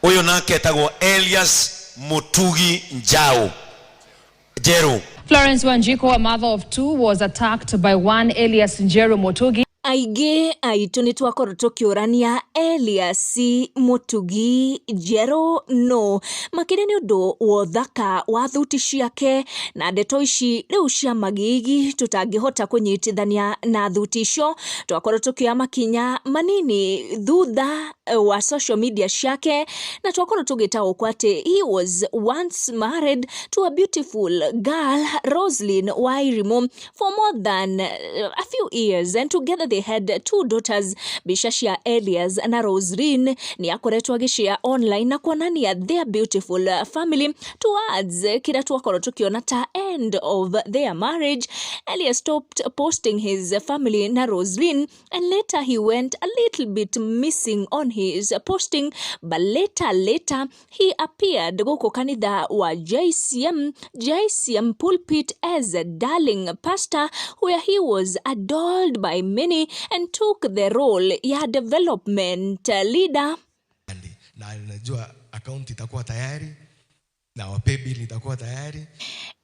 Ũyũ nake etagwo Elias Mutugi Njau Njeru. Florence Wanjiku, a mother of two, was attacked by one Elias Njeru Mutugi. Aingĩ aitũ nĩ twakorwo tũkĩũrania Elias Mũtugi Njerũ nũ, makĩria nĩ ũndũ wa ũthaka wa thuti ciake na ndeto ici rĩu cia magigi tũtangĩhota kũnyitithania na thuti icio. Twakorwo tũkĩoya makinya manini thutha wa social media ciake na twakorwo tũgĩtaũkwo atĩ he was once married to a beautiful girl, Roslyn Wairimu, for more than a few years, and together they had two daughters. Mbica cia Elias na Roslyn nĩ akoretwo agĩshare online na kuonania their beautiful family. Towards kĩrĩa twakorwo tũkĩona ta end of their marriage, Elias stopped posting his family na Roslyn, and later he went a little bit missing on his posting, but later he appeared gũkũ kanitha wa JCM, JCM pulpit, as a darling pastor, where he was adored by many and took the role ya development leader. Na najua account itakuwa tayari na wa paybill itakuwa tayari.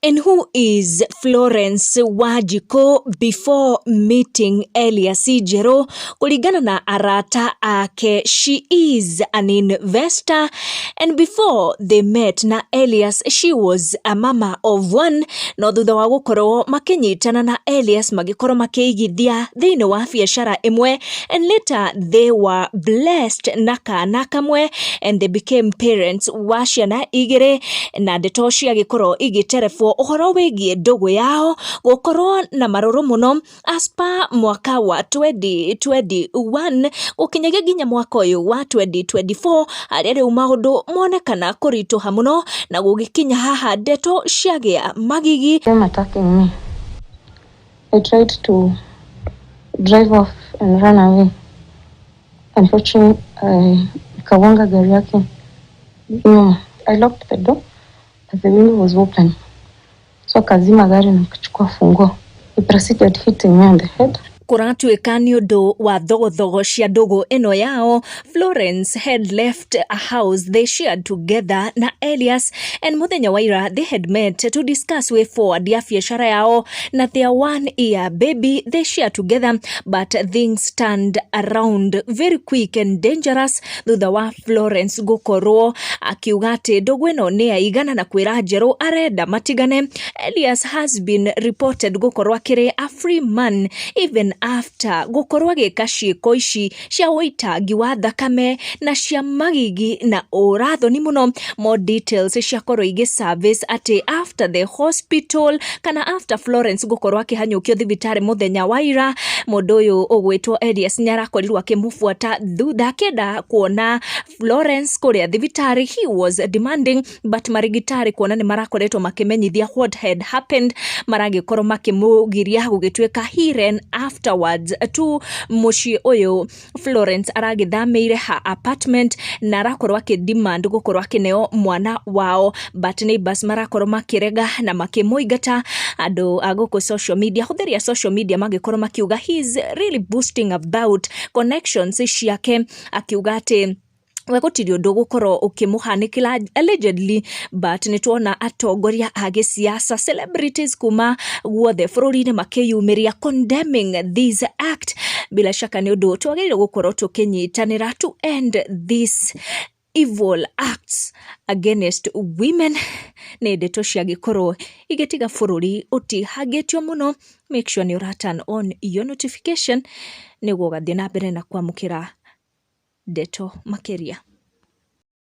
And who is Florence Wanjiku before meeting Elias Njeru? Kulingana na arata ake, she is an investor, and before they met na Elias, she was a mama of one. No thutha wa gũkorwo makĩnyitana na Elias, magĩkorwo makĩigithia thĩinĩ wa biacara ĩmwe, and later they were blessed na kana kamwe and they became parents wa ciana igĩrĩ. Na ndeto ciagĩkorwo igĩterebwo ũhoro wĩgiĩ ndũgũ yao gũkorwo na marũrũ mũno as per mwaka wa 2021 gũkinyagia nginya mwaka ũyũ wa 2024, harĩa rĩu maũndũ monekana kũritũha mũno na gũgĩkinya haha ndeto ciagĩa magigi. Them attacking me. I tried to drive off and run away. Unfortunately, nikagonga gari yake nyuma. I locked the door, but the window was open. So akazima gari na akachukua funguo. He proceeded hitting me on the head. Kũratuĩka nĩ ũndũ wa thogothogo cia ndũgũ ĩno yao, Florence had left a house they shared together na Elias, and mũthenya wa ira they had met to discuss way forward ya biacara yao na their 1 year baby they share together, but things turned around very quick and dangerous thutha wa Florence gũkorwo akiuga atĩ ndũgũ ĩno nĩ yaigana na kwĩra Njerũ arenda matigane. Elias has been reported gũkorwo akĩrĩ a free man even after gũkorwo agĩka ciĩko ici cia ũitangi wa thakame na cia magigi na ũrathoni mũno. More details ciakorwo igĩ service atĩ after the hospital, kana after Florence gũkorwo akĩhanyũkio thibitarĩ mũthenya wa ira, mũndũ ũyũ ũgwĩtwo Elias nĩ arakorirwo akĩmũbuata thutha akĩenda kuona Florence kũrĩa thibitarĩ. He was demanding, but marigitari kuona nĩ marakoretwo makĩmenyithia what had happened, maragĩkorwo makĩmũgiria. Gũgĩtuĩka he ran afterwards to mũciĩ ũyũ Florence aragĩthamĩire, ha apartment, na arakorwo akĩ demand gũkorwo akĩneo mwana wao, but neighbors marakorwo makĩrega na makĩmũingata. Andũ a gũkũ social media, ahũthĩri a social media, magĩkorwo makiuga he is really boasting about connections ciake, akiuga atĩ we gũtirĩ ũndũ ũgũkorwo ũkĩmũhanĩkĩra allegedly. But nĩ tuona atongoria a gĩsiasa, celebrities kuma guothe bũrũri-inĩ makĩyumĩria condemning this act. Bila shaka nĩ ũndũ twagĩrĩirwo gũkorwo tũkĩnyitanĩra to end this evil acts against women. Nĩ ndeto ciagĩkorwo igĩtiga bũrũri ũtihangĩtio mũno. Make sure nĩ ũra turn on your notification nĩguo ũgathiĩ na mbere na kwamũkĩra ndeto makĩria.